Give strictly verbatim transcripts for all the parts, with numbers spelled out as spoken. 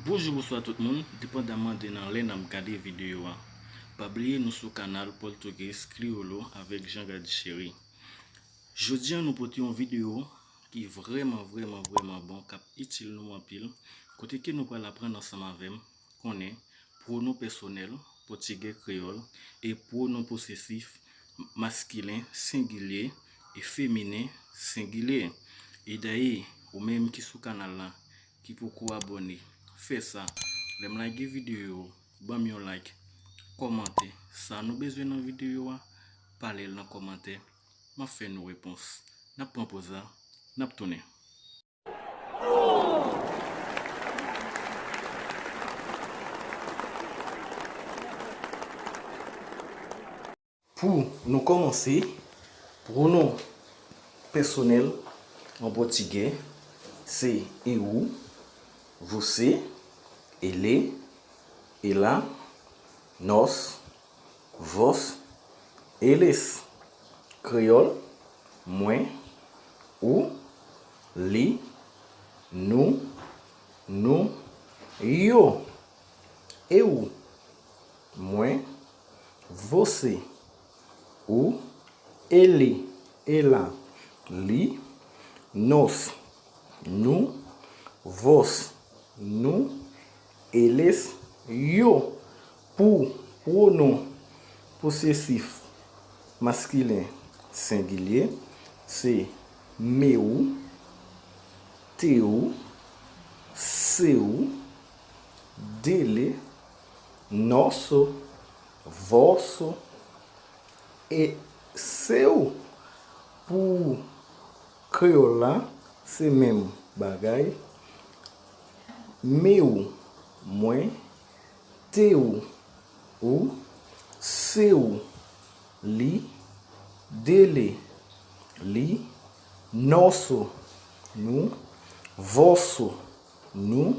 Bonjou, bonswa tout moun, depandaman de nan lè n ap gade videyo a. Pa bliye nou sou kanal Português Crioulo avèk Jean Gady Chéri. Jodi a nou pote yon videyo ki vrèman, vrèman, vrèman bon, k ap itil nou anpil, kote ke nou pral aprann ansanm avè m konnen pwonon pèsonèl pòtigè kreyòl e pwonon posesif maskilen sengilye e feminen sengilye. E dayè, ou menm ki sou kanal la, ki poko abòne, fè sa. Lè m lage videyo, ban m yon like, kòmante. Sa nou bezwen nan videyo a, pale l nan kòmantè. M ap fè nou repons. N ap pran poz la, n ap tounen. Pou nou kòmanse, pwonon pèsonèl an pòtigè se eu, você, ele, ela, nós, vós, eles. Kreyòl, mwen, ou, li, nou, nou, yo. Eu, mwen, você, ou, ele, ela, li, nós, nou, vós, nou, eles, yo. Pou pwonon posesif maskilen sengilye, se meu, teu, seu, dele, nosso, vosso, e seu. Pou kreyòl la, se menm bagay. Meu, mwen, teu, ou, seu, li, dele, li, nosso, nou, vosso, nou,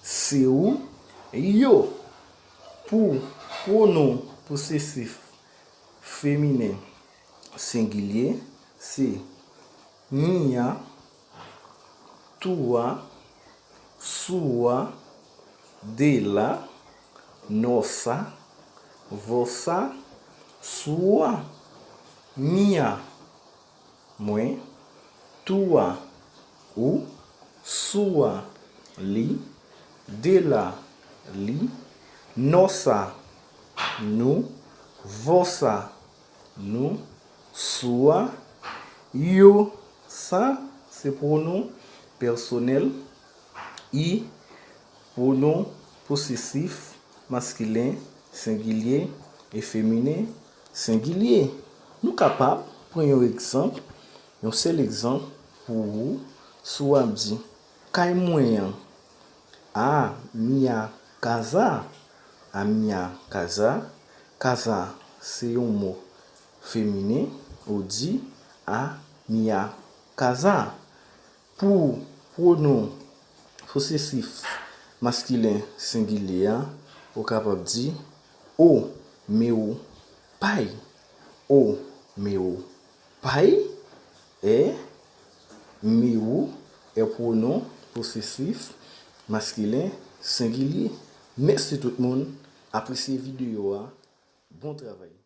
seu, yo. Pou pwonon posesif feminen sengilye, se minha, tua, sua, dela, nossa, vossa, sua. Minha, mwen, tua, ou, sua, li, dela, li, nossa, nou, vossa, nou, sua, yo. Sa se pwonon pèsonèl, i, pwonon posesif maskilen sengilye e feminen sengilye. Nou kapab pran yon egzanp, yon sèl egzanp pou ou, si w ap di, kay mwen an, a minha casa, a minha casa, casa se yon mo feminen, ou di, a minha casa. Pou pwonon posesif maskilen sengilye a, ou kapab di, o meu pai, o meu pai, é meu é pwonon posesif maskilen sengilye. Mèsi tout moun, apresye videyo a, bon travay.